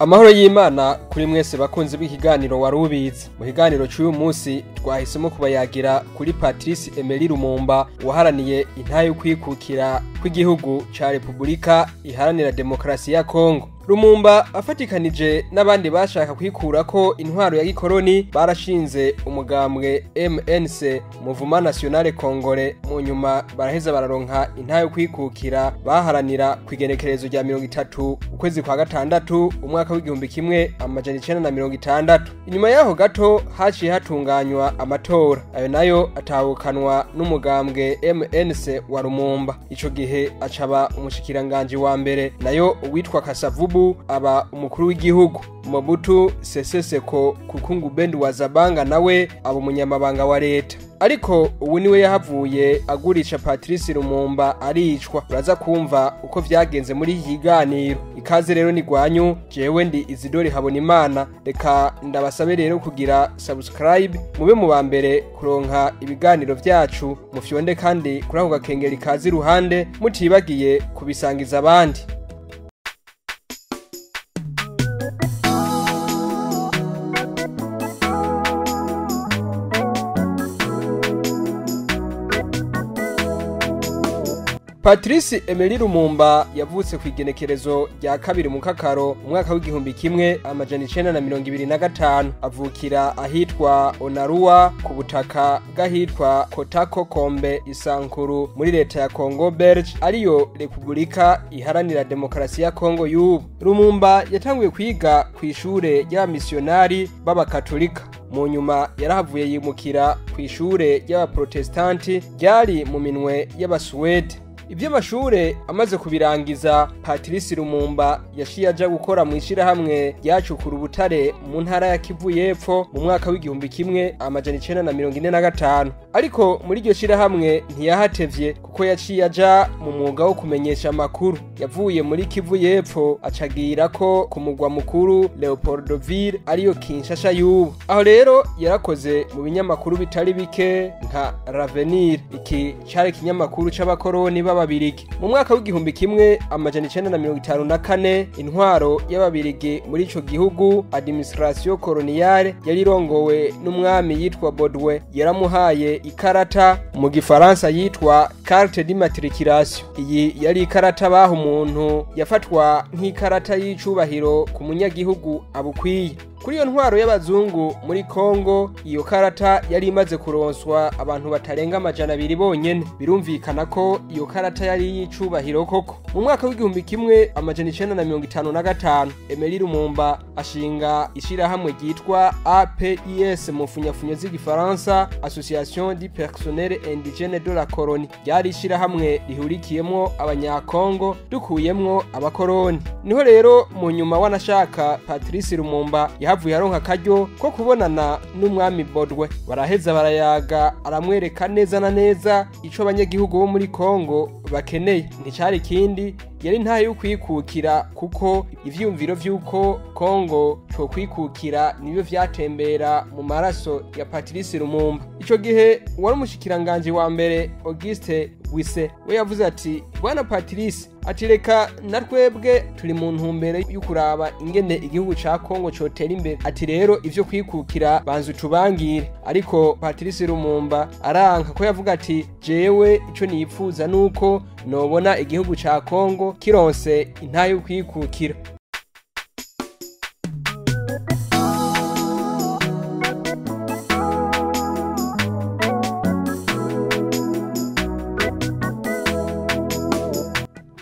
Amahoro y'Imana kuri mwese bakunzi b'ikiganiro Warubizi. Mu kiganiro cy'uyu munsi twahisemo kubayagira kuri Patrice Emery Lumumba, waharaniye intahe yo kwikukira kw'igihugu ca Repubulika Iharanira Demokarasi ya Kongo. Lumumba afatikanije n'abandi bashaka kwikurako intwaro ya gikoroni barashinze umugambwe MNC, Mouvement National Congolais. Mu nyuma baraheza bararonka intahe yo kwikukira baharanira kw'igenekerezo rya 30 ukwezi kwa gatandatu umwaka w'1960. Inyuma yaho gato haciye hatunganywa amatora, ayo nayo atahukanwa n'umugambwe MNC wa Lumumba. Ico gihe acaba umushikiranganje wa mbere, nayo uwitwa Kasavubu aba umukuru w'igihugu. Mobutu Sese Seko Kukungu Bendu wa Zabanga nawe aba umunyamabanga wa leta. Ariko ubu niwe yahavuye agurisha Patrice Lumumba aricwa. Uraza kumva uko vyagenze muri iki kiganiro. Ikaze rero ni gwanyu, jewe ndi Isidore Habonimana. Reka ndabasabe rero kugira subscribe mube mu bambere kuronka ibiganiro vyacu, mufyonde kandi kuri ako gakengeri kazi iruhande, mutibagiye kubisangiza abandi. Patrice Emery Lumumba yavutse ku igenekerezo rya 2 mu Kakaro umwaka w'1925, avukira ahitwa Onarua ku butaka bw'ahitwa Kotako Kombe Isankuru muri leta ya Congo Belge, ariyo Repubulika Iharanira Demokarasi ya Kongo y'ubu. Lumumba yatanguye kwiga ku ishure ry'abamisiyonari b'abakatolika. Mu nyuma yarahavuye yimukira ku ishure ry'abaprotestanti ryari mu minwe y'Abasuwede. Ivy'amashure amaze kubirangiza, Patrice Lumumba yaciye aja gukora mu ishirahamwe ryacukura ubutare mu ntara ya Kivu y'Epfo mu mwaka w'1945. Ariko muri iryo shirahamwe ntiyahatevye, kuko yaciye aja mu mwuga wo kumenyesha amakuru. Yavuye muri Kivu y'Epfo acagira ko ku mugwa mukuru Leopoldville, ariyo Kinshasa y'ubu. Aho rero yarakoze mu binyamakuru bitari bike nka L'Avenir, iki cari ikinyamakuru c'abakoroni b'Ababirigi. Mu mwaka w'1954 intwaro y'Ababirigi muri ico gihugu, administration coloniale, yari irongowe n'umwami yitwa Baudouin, yaramuhaye ikarata mu gifaransa yitwa carte d'immatriculation. Iyi yari ikarata baha umuntu yafatwa nk'ikarata y'icubahiro ku munyagihugu abukwiye. Kuri iyo ntwaro y'abazungu muri Kongo, iyo karata yari imaze kuronswa abantu batarenga 200 bonyene. Birumvikana ko iyo karata yari y'icubahiro koko. Mu mwaka w'1955 Emery Lumumba ashinga ishirahamwe ryitwa APIS mu funyafunyo z'igifaransa, Association du Personnel Indigène de la Colonie. Ryari ishirahamwe rihurikiyemwo abanyakongo dukuyemwo abakoroni. Niho rero mu nyuma wanashaka Patrice Lumumba yahavuye aronka akaryo ko kubonana n'umwami Baudouin. Baraheza barayaga, aramwereka neza na neza ico abanyagihugu bo muri Kongo bakeneye. Nticari kindi, yari ntahe yo kwikukira, kuko ivyiyumviro vy'uko Kongo co kwikukira nibyo vyatembera mu maraso ya Patrice Lumumba. Ico gihe wari umushikiranganje wa mbere Auguste Wise we yavuze ati: "Bwana Patrice, ati reka natwebwe turi mu ntumbero y'ukuraba ingene igihugu ca Kongo cotera imbere, ati rero ivyo kwikukira banzu tubangire." Ariko Patrice Lumumba aranka, ko yavuga ati: "Jewe ico nipfuza nuko nobona igihugu ca Kongo kironse intahe yo kwikukira."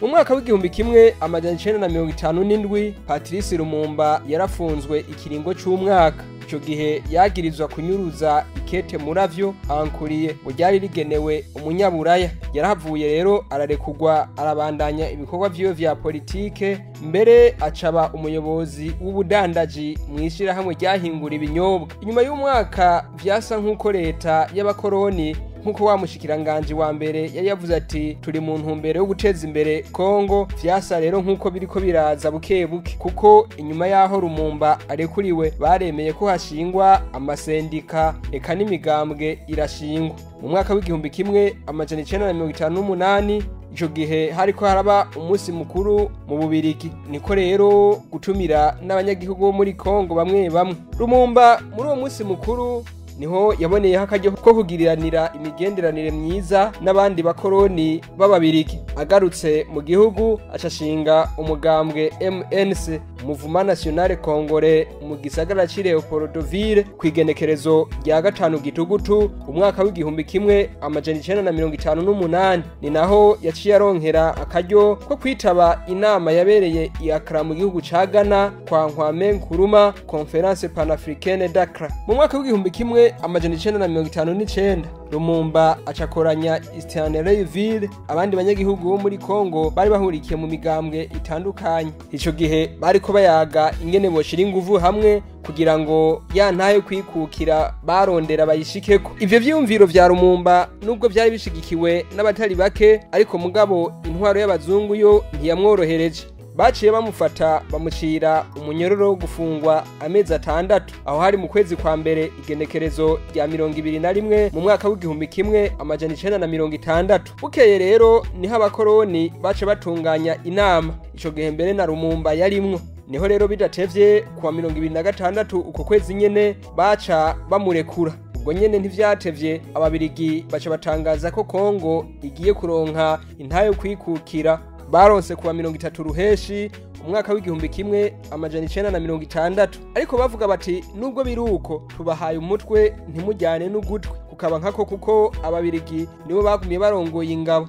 Mu mwaka w'1957 Patrice Lumumba yarafunzwe ikiringo c'umwaka. Ico gihe yagirizwa kunyuruza ikete muravyo ankuriye ngo ryari rigenewe umunyaburaya. Yarahavuye rero ararekugwa, arabandanya ibikorwa vyiwe vya politike, mbere acaba umuyobozi w'ubudandaji mw'ishirahamwe ryahingura ibinyobwa. Inyuma y'umwaka vyasa nk'uko leta y'abakoroni, nkuko wa mushikiranganje wa mbere yari yavuze ati turi mu ntumbero yo guteza imbere Kongo, vyasa rero nkuko biriko biraza buke buke, kuko inyuma yaho Lumumba arekuriwe baremeye ko hashingwa amasendika, eka n'imigambwe irashingwa. Mu mwaka w'1958 Ico gihe hariko haraba umunsi mukuru mu Bubirigi, niko rero gutumira n'abanyagihugu bo muri Kongo bamwe bamwe. Lumumba muri uwo munsi mukuru niho yaboneyeho akaryo ko kugiriranira imigenderanire myiza n'abandi bakoroni b'Ababirigi. Agarutse mu gihugu acashinga umugambwe MNC, Mouvement National Congolais, mu gisagara c'i Leopoldville kw'igenekerezo rya 5 Gitugutu umwaka w'1958. Ni naho yaciye aronkera akaryo ko kwitaba inama yabereye i Accra mu gihugu ca Ghana kwa Kwame Nkrumah, Conference Panafricaine d'Accra. Mu mwaka w'1959 Lumumba acakoranya Stanleyville abandi banyagihugu bo muri Kongo bari bahurikiye mu migambwe itandukanye. Ico gihe bariko bayaga ingene boshira inguvu hamwe kugira ngo ya ntayo kwikukira barondera bayishikeko. Ivyo vyiyumviro vya Lumumba nubwo vyari bishigikiwe n'abatari bake, ariko mugabo intwaro y'abazungu yo ntiyamworohereje. Baciye bamufata bamucira umunyororo wo gufungwa amezi 6, aho hari mu kwezi kwa mbere igenekerezo rya 21 mu mwaka w'1960. Bukeye rero niho abakoroni bace batunganya inama, ico gihe mbere na Lumumba yarimwo. Niho rero bidatevye kuwa 26 uko kwezi nyene baca bamurekura. Ubwo nyene ntivyatevye Ababirigi baca batangaza ko Kongo igiye kuronka intayo kwikukira. Baronse kuwa 30 Ruheshi umwaka w'1960, ariko bavuga bati nubwo biruko tubahaye umutwe ntimujyane n'ugutwi, kukaba nkako kuko Ababirigi nibo bagumye barongoye ingabo.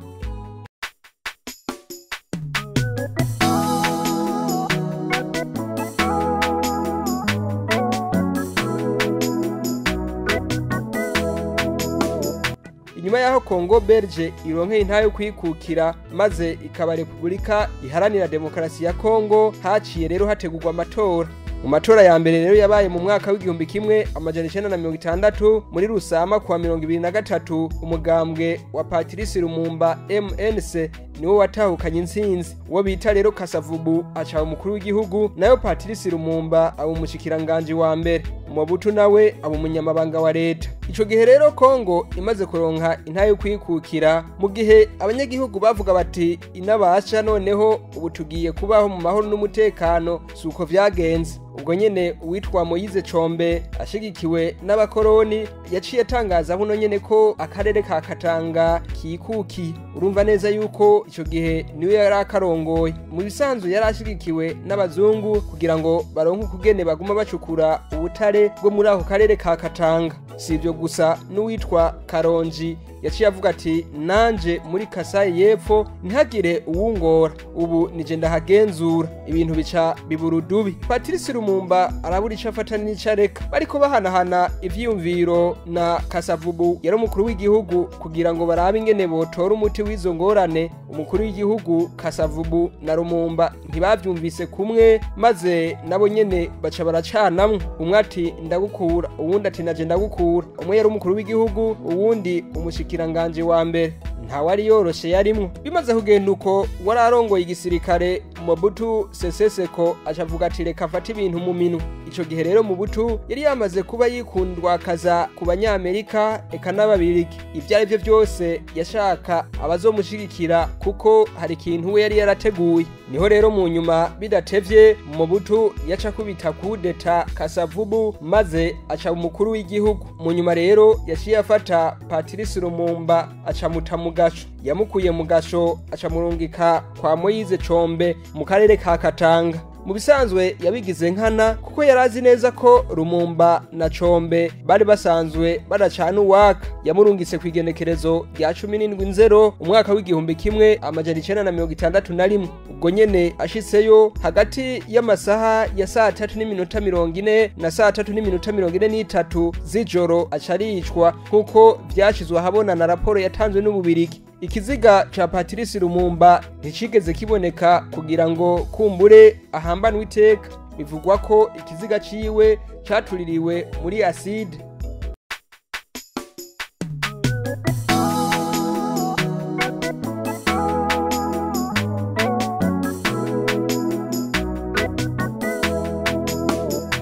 Inyuma yaho Kongo Belge ironkeye intayo kwikukira maze ikaba Republika Iharanira Demokarasi ya Kongo, haciye rero hategurwa amatora. Mu matora ya mbere rero yabaye mu mwaka w'1960 muri Rusama kuwa 23, umugambwe wa Patrice Lumumba MNC niwo watahukanye intsinzi. Uwo bita rero Kasavubu aca umukuru w'igihugu, nayo Patrice Lumumba aba umushikiranganje wa mbere, Mobutu nawe aba umunyamabanga wa leta. Ico gihe rero Kongo imaze kuronka intayo kwikukira, mu gihe abanyagihugu bavuga bati inabasha noneho ubu tugiye kubaho mu mahoro n'umutekano, suko vyagenze. Ubwo nyene uwitwa Moise Tshombe ashigikiwe n'abakoroni yaciye atangaza buno nyene ko akarere ka Katanga kikuki. Urumva neza yuko ico gihe niwe yari akarongoye. Mu bisanzwe yari ashigikiwe n'abazungu kugira ngo baronke ukugene baguma bacukura ubutare bwo muri ako karere ka Katanga. Si ibyo gusa, n'uwitwa Karonji yaciye avuga ati nanje muri Kasai y'Epfo ntihagire uwungora, ubu nije ndahagenzura. Ibintu bica biburudubi. Patrice Lumumba arabura ico afata n'ico areka. Bariko bahanahana ivyiyumviro na Kasavubu yari umukuru w'igihugu kugira ngo barabe ingene botora umuti w'izo ngorane. Umukuru w'igihugu Kasavubu na Lumumba ntibavyumvise kumwe, maze nabo nyene baca baracanamwe. Umwe ati ndagukura, uwundi ati naje ndagukura. Umwe yari umukuru w'igihugu, uwundi umushikiranganje wa mbere. Ntawari yoroshe yarimwo. Bimaze kugenda uko, wararongoye igisirikare Mobutu Sese Seko acavuga ati reka afate ibintu mu minwe. Ico gihe rero Mobutu yari yamaze kuba yikundwa kaza ku Banyamerika eka n'Ababirigi. Ivyo ari byo byose yashaka abazomushigikira kuko hari ikintu we yari yarateguye. Niho rero mu nyuma bidatevye Mobutu yaca kubita kudeta Kasavubu maze aca umukuru w'igihugu. Mu nyuma rero yaciye afata Patrice Lumumba aca muta mu gasho. Yamukuye mu gasho aca murungika kwa Moise Tshombe mu karere ka Katanga. Mu bisanzwe yabigize nkana kuko yarazi neza ko Lumumba na Tshombe bari basanzwe badacana uwaka. Yamurungitse kwigenekerezo rya 17 nzero umwaka w'1961. Ubwo nyene ashitseyo hagati y'amasaha ya saa 3:40 na saa 3:43 z'ijoro acaricwa, nkuko vyashizwe ahabona na raporo yatanzwe n'Ububirigi. Ikiziga ca Patrice Lumumba nticigeze kiboneka kugira ngo kumbure ahambanwe iteka. Bivugwa ko ikiziga ciwe catuririwe muri acide.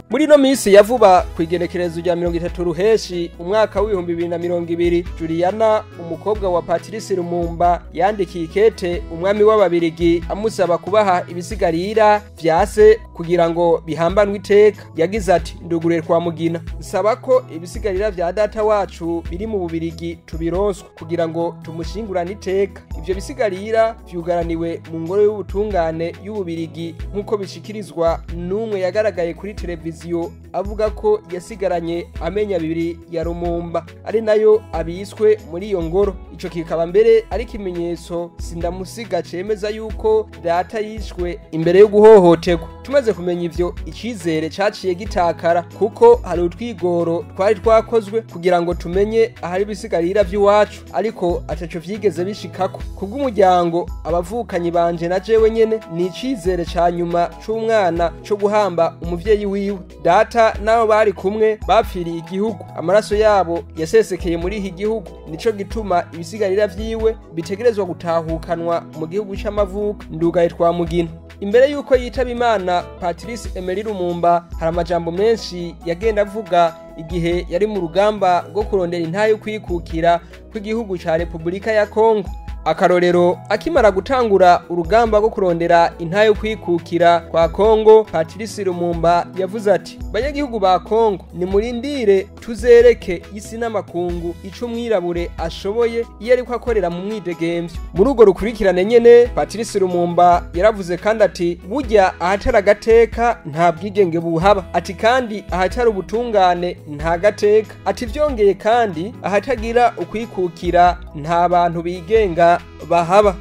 Muri Muri no misi ya vuba, kw'igenekerezo rya 30 Ruheshi umwaka w'2020, Juliana, umukobwa wa Patrice Lumumba, yandikiye ikete umwami w'Ababirigi amusaba kubaha ibisigarira vyase kugira ngo bihambanwe iteka. Yagize ati: "Ndugure kwa Mugina, nsaba ko ibisigarira vya data wacu biri mu Bubirigi tubironswa kugira ngo tumushingurane iteka. Ivyo bisigarira vyugaraniwe mu ngoro y'ubutungane y'Ububirigi, nk'uko bishikirizwa n'umwe yagaragaye kuri televiziyo avuga ko yasigaranye amenyo abiri ya Lumumba, ari nayo abiswe muri iyo ngoro. Ico kikaba mbere ari ikimenyetso sindamusiga cemeza yuko data yishwe imbere yo guhohoterwa. Tumaze kumenya ivyo, icizere caciye gitakara, kuko hari utwigoro twari twakozwe kugira ngo tumenye ahari ibisigarira vy'iwacu, ariko ataco vyigeze bishikako. Kubw'umuryango, abavukanyi banje na jewe nyene, ni icizere ca nyuma c'umwana co guhamba umuvyeyi wiwe. Data n'abo bari kumwe bapfiriye igihugu, amaraso yabo yasesekeye muri iki gihugu. Nico gituma ibisigarira vyiwe bitegerezwa gutahukanwa mu gihugu c'amavuko. Ndugaye twa Mugina." Imbere yuko yitaba Imana, Patrice Emery Lumumba hari amajambo menshi yagenda avuga igihe yari mu rugamba rwo kurondera intahe yo kwikukira kw'igihugu ca Repubulika ya Kongo. Akarorero, akimara gutangura urugamba rwo kurondera intahe yo kwikukira kwa Kongo, Patrice Lumumba yavuze ati: "Banyagihugu ba Kongo, nimurindire tuzereke isi n'amakungu ico umwirabure ashoboye iyo ariko akorera mu mwidegemvyo." Muri urwo rukurikirane nyene, Patrice Lumumba yaravuze kandi ati: "Burya ahatari agateka nta bwigenge buhaba." Ati kandi: "Ahatari ubutungane nta gateka." Ati vyongeye kandi: "Ahatagira ukwikukira nta bantu bigenga bahaba."